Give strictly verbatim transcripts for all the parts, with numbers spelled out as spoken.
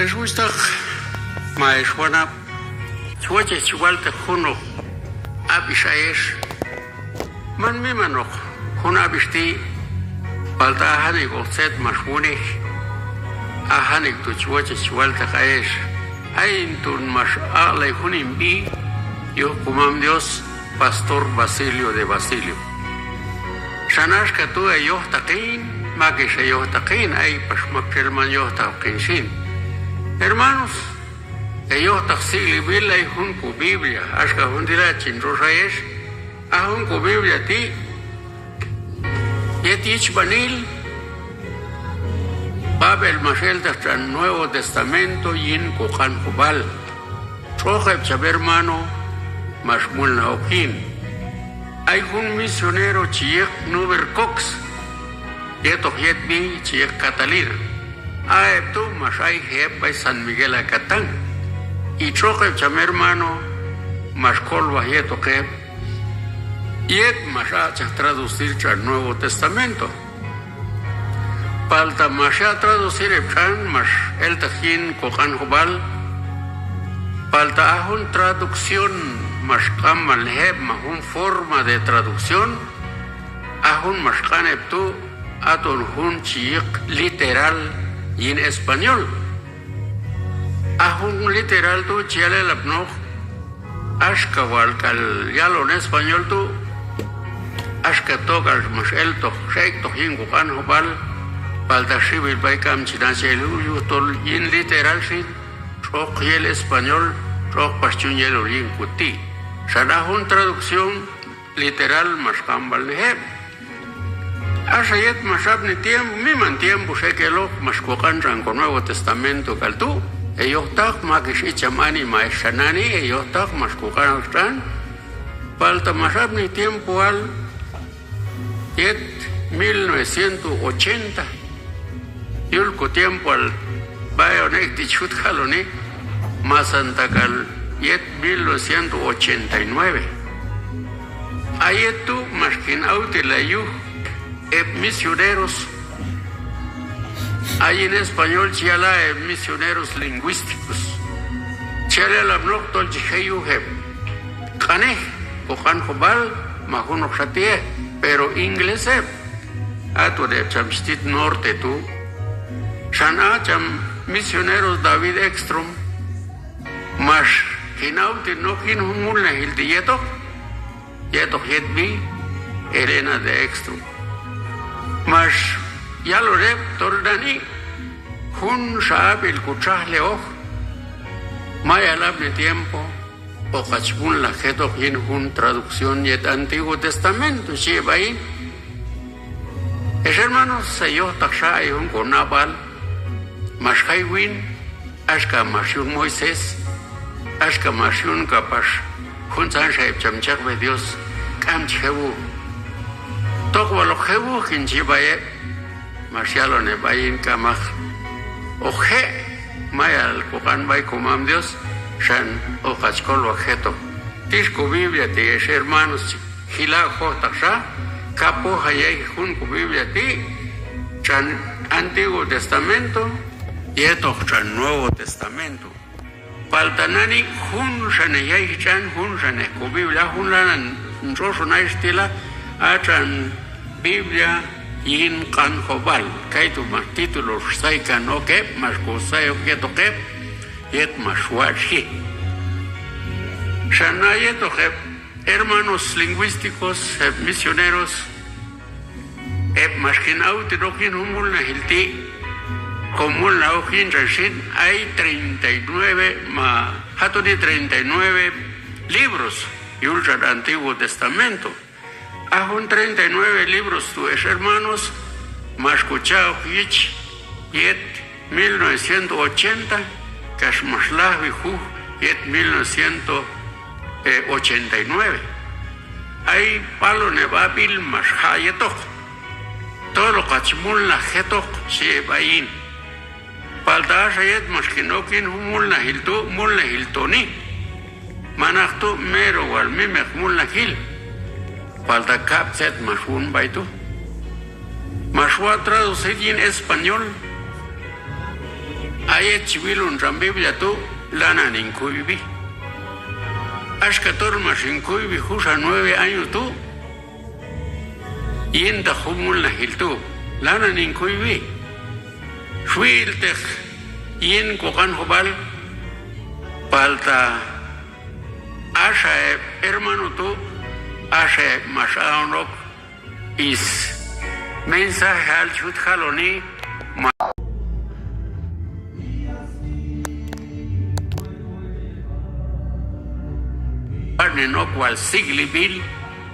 Ex wuxhtaq ma ex wanab', chi wochej chi walteq junoq ab'ix ayex. Man mimanoq jun ab'ix ti', palta a janik'oq tzet max wunej, a janik' tu' chi wochej chi walteq ayex. Ayin ton max aq'lay jun hin b'i yuj komam Dios, Pastor Basilio de Basilio. Xan axka tu' heyojtaq hin, mak ex heyojtaq hin, ay pax maktxel man yojtaqoq hin xin. Hermanos, heyojtaq sik'lib'il ay jun ko Biblia, axka jun ti' la chin tx'ox ayex. A jun ko Biblia ti' yet yichb'anil b'ab'el max elteq tx'an Nuevo Testamento yin koq'anjob'al. Tx'oq heb' cham hermano max mulnaj ok yin. Ay jun misionero chi yiq Newberry Cox, yetoq yetb'i chi yiq Catalina. A heb' tu' max ayji heb' b'ay San Miguel Acatán. Y tx'oq heb' cham hermano max kolwaj yetoq heb' yet max aq'chaj traducir tx'an Nuevo Testamento. Palta max yaq' traducir heb' tx'an max elteq yin koq'anjob'al. Palta a jun traducción max q'anb'alnej heb', ma jun forma de traducción, a jun max q'an heb' tu', aton jun chi yiq literal yin español. A jun literal tu' chi yal elapnoq axka wal k'al yalon español tu', axka tok'al max eltoq, x'ek'toq yin koq'anjob'al, palta xiwil b'ay k'am chi nachaj el yujtol yin literal xin tx'oq yel español, tx'oq pax chun yelol yin kuti'. Xan a jun traducción literal max q'anb'alnej heb'. Axa yet max apni tiempo, miman tiempo x'ek' eloq max koq'an tx'an ko Nuevo Testamento k'al tu', heyojtaq, mak ex icham anima ex xa nani', heyojtaq max koq'an tx'an. Palta max apni tiempoal yet mil novecientos ochenta, yul ko tiempoal b'ay on ek' ti' chi jut jaloni, masanta k'al yet mil novecientos ochenta y nueve. A yet tu' max kin awtelay yuj heb' misioneros. A yin español chi yala' heb' misioneros lingüísticos. Chi yal elapnoq tol chi je' yuj heb' q'anej, koq'anjob'al, ma junoqxa ti'ej, pero inglés heb'. Aton heb' cham chi tit norte tu'. Xan a cham misionero David Ekstrom max kin awten ok yin jun mulnajil ti' yetoq, yetoq yetb'i Elena de Ekstrom. Max yalon heb' tol nani' junxa ab'il kotxajli oq, mayal apni tiempo hoq hach mulnaj jetoq yin jun traducción yet Antiguo Testamento, xhi heb' ayin. Ex hermanos, heyojtaqxa ay jun konab'al max jay win, axka max yun Moisés, axka max yun k'apax juntzanxa heb' cham chekb'ej Dios, k'am chi je' wuj. Tok wal hoq je' wuj kin chi b'ay heb'. Max yalon heb' ayin k'amaq, hoq je', mayal koq'an b'ay komam Dios, xan hoq hach kolwaj jetoq. Tix ko Biblia ti' ex hermanos, chi jila' jojtaqxa, kab' hoq heyayji jun ko Biblia ti' tx'an Antiguo Testamento yetoq tx'an Nuevo Testamento. Palta nani' junxanej yayji tx'an junxanej ko Biblia, a jun lanan tx'oxon ayex ti' la, a tx'an Biblia yin Q'anjob'al. Kaytu' max título xsay kan ok heb', max kosay ok yetoq heb' yet max watx'ji. Xan a yetoq heb' hermanos lingüísticos, heb' misioneros, heb' max kin awten ok yin jun mulnajil ti', komulnaj ok yin tx'an xin, ay treinta y nueve ma, hatoni treinta y nueve libros yul tx'an Antiguo Testamento. A jun treinta y nueve libros tu' ex hermanos, max kocha' ok yich yet mil novecientos ochenta, kax max lajwi juj yet mil novecientos ochenta y nueve. Ay b'aloneb' ab'il max jaq' yetoq. Tol hoq hach mulnaj jetoq, xhi heb' ayin. Palta axa yet max kin ok yin jun mulnajil tu', mulnajil toni. Manaq tu' mero wal mimeq mulnajil. Palta kab' tzet max wun b'ay tu'. Max waq' traducir yin español. A yet chi wilon tx'an Biblia tu', lanan hin kuywi. Axka tol max hin kuywi junxa nueve año tu' yintaq jun mulnajil tu', lanan hin kuywi. Xwi'elteq yin koq'anjob'al, palta axa heb' hermano tu', axa heb' max a'on ok is mensajeal chi jut jaloni, ma a'nen ok wal sik'lib'il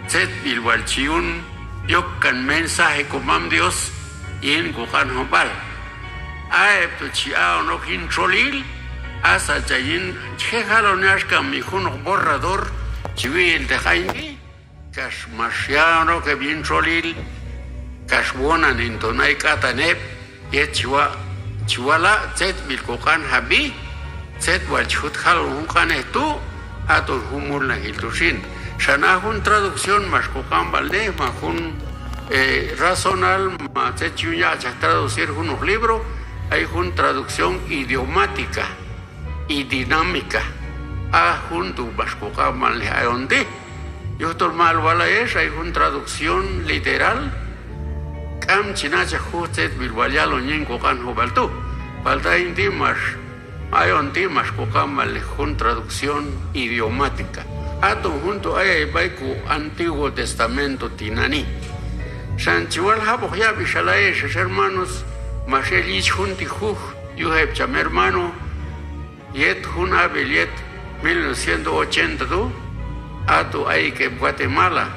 tzetb'il wal chi yun yok kan mensaje komam Dios yin koq'anjob'al. A heb' tu' chi a'on ok yin txolil, asan ch'an yin chi je' jaloni axka mi junoq borrador chi wi'elteq ayin ti', kax max ya'on ok heb' yin txolil, kax wonan hin ton ay k'atan heb' yet chi wa-, chi wala' tzetb'il koq'anjab'i, tzet wal chi jut jalon jun q'anej tu', aton jun mulnajil tu' xin. Xan a jun traducción max koq'anb'alnej, ma jun, eh, razonal, ma tzet chi yun yaq'chaj traducir junoq libro, ay jun traducción idiomática y dinámica. A jun tu' max koq'anb'alnej ayon ti'. Yujtol mal wal ayex, ay jun traducción literal, k'am chi nachaj juj tzetb'il wal yalon yin koq'anjob'al tu'. Palta ayin ti' max, ayon ti' max koq'anb'alnej jun traducción idiomática. Aton jun tu' ayay b'ay ko Antiguo Testamento tinani'. Xan chi wal jab'oq yab'ixal ayex, ex hermanos, max el yich jun ti' juj yuj heb' cham hermano, yet jun ab'il yet mil novecientos ochenta tu', a tu' ayik' heb' Guatemala.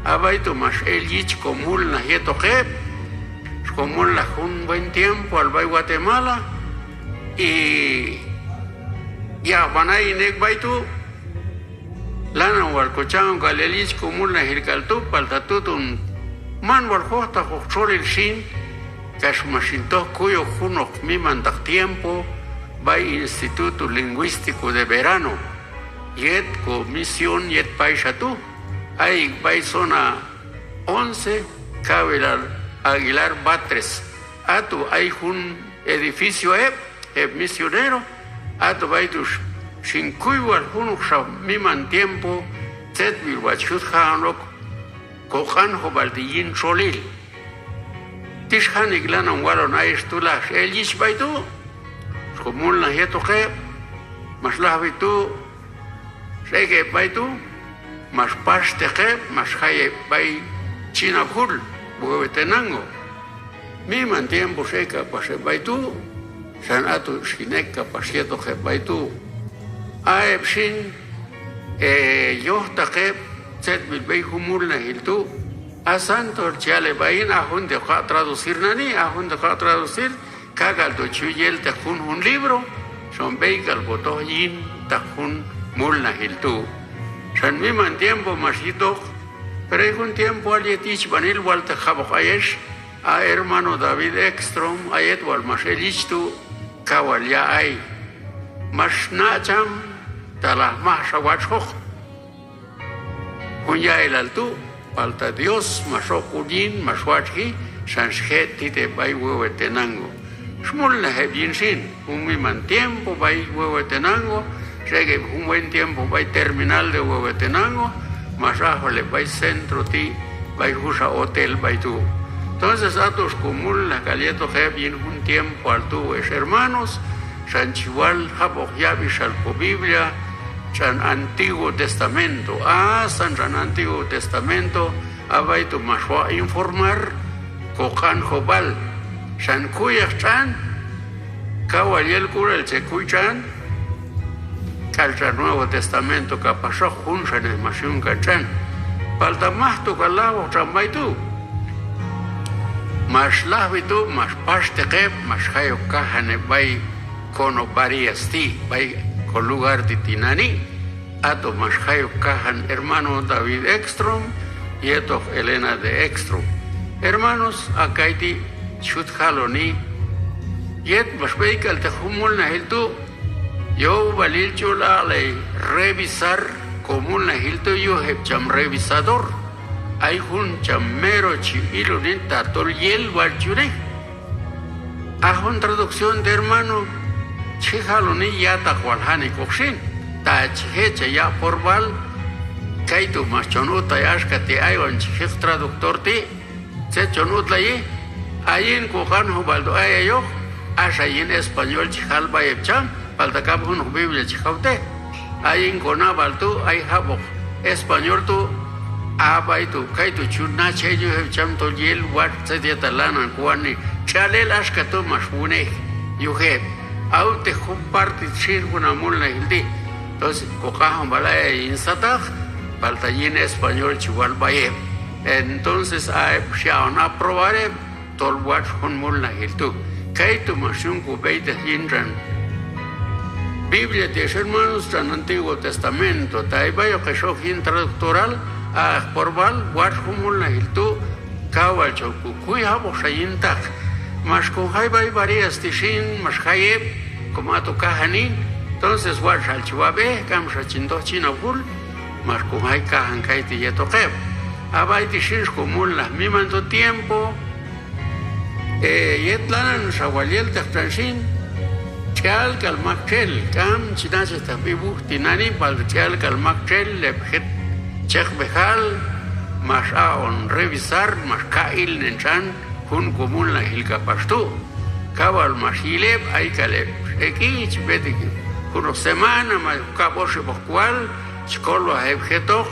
A b'ay tu' max el yich komulnaj yetoq heb', xkomulnaj jun buen tiempoal b'ay Guatemala, y yaqb'an ayin ek' b'ay tu', lanan wal kocha'on k'al el yich komulnajil k'al tu', palta tuton man wal jojtaqoq txolil xin, kax max hin toj kuyoj junoq mimantaq tiempo b'ay Instituto Lingüístico de Verano yet komisión yet payxa tu', ayik' b'ay zona once, kawilal Aguilar Batres. A tu' ay jun edificio heb', heb' misionero, a tu' b'ay tu' xin kuy wal junoqxa miman tiempo tzetb'il wal chi jut ja'on ok koq'anjob'al ti' yin txolil. Tix janik' lanan walon ayex tu' laj x'el yich b'ay tu', xkomulnaj yetoq heb', max lajwi tu', x'ek' heb' b'ay tu', max paxteq heb', max jay heb' b'ay Chinab'jul, Huehuetenango. Miman tiempo x'ek' k'apax heb' b'ay tu', xan a tu' xin ek' k'apax yetoq heb' b'ay tu'. A heb' xin, e, yojtaq heb' tzetb'il b'ey jun mulnajil tu'. A Santo chi yal heb' ayin, a jun ti' hoq haq' traducir nani', a jun ti' hoq haq' traducir, kak'al tu' chi yun yelteq junjun libro, xon b'ey k'al kotoj yintaq jun mulnajil tu'. Xan miman tiempo max yitoq, pero ay jun tiempoal yet yichb'anil walteq jab'oq ayex, a hermano David Ekstrom, a yet wal max el yich tu', kaw wal ya' ay. Max na' cham, talaj majxa watx'joq jun ya'ilal tu', palta Dios max oq' sk'ul yin, max watx'ji, xan xje' tit heb' b'ay Huehuetenango. Xmulnaj heb' yin xin, jun miman tiempo b'ay Huehuetenango, x'ek' heb' jun buen tiempo b'ay terminal de Huehuetenango, max ajol heb' b'ay centro ti', b'ay junxa hotel b'ay tu'. Entonces, a tu' xkomulnaj k'al yetoq heb' yin jun tiempoal tu', ex hermanos, xan chi wal jab'oq yab'ixal ko Biblia tx'an Antiguo Testamento. Asan tx'an Antiguo Testamento, a b'ay tu' max waq' informar koq'anjob'al. Xan kuyaq tx'an, kaw wal yel k'ulal che kuy tx'an, k'al tx'an Nuevo Testamento k'apaxoq junxanej max yun kan tx'an. Palta maj tok'al lajwoq tx'an b'ay tu'. Max lajwi tu', max paxteq heb', max jay ok kajan heb' b'ay konob' Barillas ti', b'ay ko lugar ti' tinani'. A tu' max jay ok kajan hermano David Ekstrom yetoq Elena de Ekstrom. Hermanos, a kayti' chi jut jaloni, yet max b'eyk'alteq jun mulnajil tu', yowalil ch'ul aq'lay revisar ko mulnajil tu' yuj heb' cham revisador. Ay jun cham mero chi iloni tatol yel wal chi yunej. A jun traducción ti', hermano, chi je' jaloni ya'taq wal janik'oq xin. Ta chi je' cha yaq' porb'al, kaytu' max chon utay axka ti', aywan chi je' traductor ti', tzet chon utlayi. A yin koq'anjob'al tu' ayayoq, axa yin español chi jal b'ay heb' cham, palta k'am junoq Biblia chi jawtej. A yin konab'al tu' ay jab'oq español tu', a b'ay tu', kaytu' chi yut nachaj el yuj heb' cham tol yel watx' tzet yetal lanan kowani tx'al el, axka tu' max wunej yuj heb'. A utej jun parte xin jun a mulnajil ti'. Entonces koq'anjob'al ayay yin sataq, palta yin español chi wal b'ay heb'. Entonces a heb' xyaq'on aprobar heb' tol watx' jun mulnajil tu'. Kaytu' max yun kob'eytej yin tx'an Biblia ti' ex hermanos, tx'an Antiguo Testamento. Ta ay b'ayoq ex ok yin traductoral, aq'ek porb'al, watx' jun mulnajil tu', kaw wal chon kokuy jab'oqxa yintaq. Max kon jay b'ay Barillas ti' xin, max jay heb', como a to kajani, entonces watx' xal chi wab'ej, k'amxa chin toj chin awul, max kon jay kajan kayti' yetoq heb'. A b'ay ti' xin xkomulnaj miman to tiempo, e, yet lanan xa wal yelteq tx'an xin, tx'al k'al maktxel, k'am chi nachajteq sb'i wuj tinani', palta tx'al k'al maktxel heb' jet cheqb'ejal max aq'on revisar, max ka'ilnen tx'an jun komulnajil k'apax tu'. Kaw wal max yil heb', ay k'al heb' ek'i, chi b'et ek' junoq semana ma kab' oxeb'oq k'ual, chi kolwaj heb' jetoq,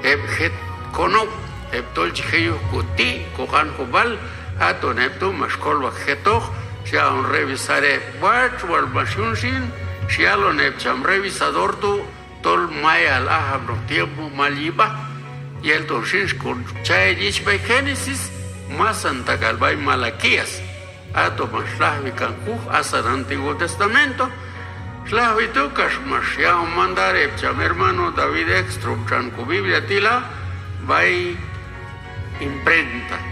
heb' jet konob', heb' tol chi je' yuj koti' koq'anjob'al, aton heb' tu' max kolwaj jetoq, xyaq'on revisar heb'. Watx' wal max yun xin, xyalon heb' cham revisador tu' tol mayal ajapnoq tiempo, mal yib'an. Yel ton xin xkon cha el yich b'ay Génesis, masantak'al b'ay Malaquías. Ato max lajwi kan juj asan Antiguo Testamento, xlajwi tu' kax max yaq'on mandar heb' cham hermano David Ekstrom tx'an ko Biblia ti' la b'ay imprenta.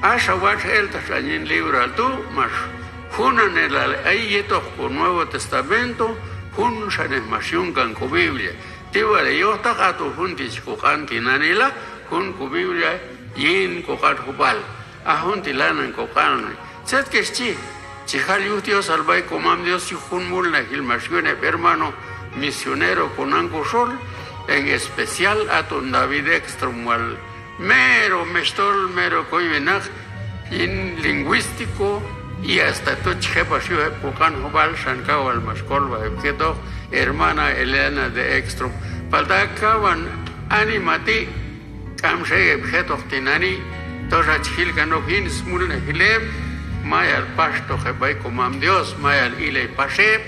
Axa watx' elteq tx'an yin libroal tu' max junanelal ay yetoq ko Nuevo Testamento, junxanej max yun kan ko Biblia. Ti wal heyojtaq, aton jun ti' chi koq'an tinani' la, jun ko Biblia yin koq'anjob'al. A jun ti' lanan koq'anoni. Tzet kex chi, chi jal yuj Diosal b'ay komam Dios yuj jun mulnajil max yun heb' hermano misionero konan koxol, en especial aton David Ekstrom wal mero mexhtol, mero kuywinaq yin lingüístico, y hasta tu' chi je' pax yuj heb' koq'anjob'al, xan kaw wal max kolwaj heb' jetoq hermana Elena de Ekstrom. Palta kawan anima ti' k'amxa ek' heb' jetoq tinani', toxa chi jil kan ok yin smulnajil heb', mayal paxtoq heb' b'ay komam Dios, mayal ilay pax heb',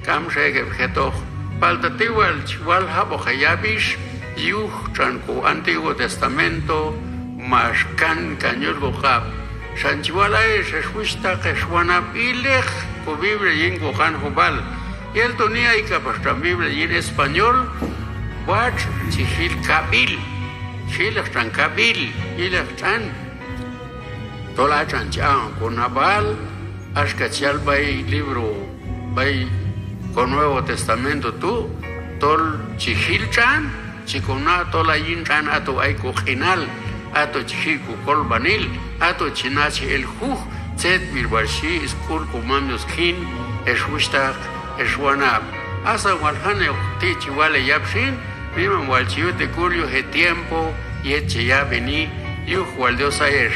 k'amxa ek' heb' jetoq. Palta ti wal chi wal jab'oq heyab'ix yuj tx'an ko Antiguo Testamento max kan kan yul koq'ab'. Xan chi wal ayex ex wuxhtaq ex wanab', ilej ko Biblia yin koq'anjob'al. Yel toni ay k'apax tx'an Biblia yin español, watx' chi jil kab'il, jilej tx'an kab'il, jilej tx'an tol a tx'an chi aq'on konab'al, axka chi yal b'ay libro, b'ay ko Nuevo Testamento tu', tol chi jil tx'an, chi kona' tol a yin tx'an ato ay koq'inal, ato chi ji' kokolwanil, ato chi nachaj el juj tzetb'il wal xhi sk'ul komam Dios jin, ex wuxhtaq, ex wanab'. Asan wal janik'oq ti' chi wal heyab' xin, miman wal chi yut hek'ul yuj hetiempo yet che yab'eni, yuj wal Dios ayex.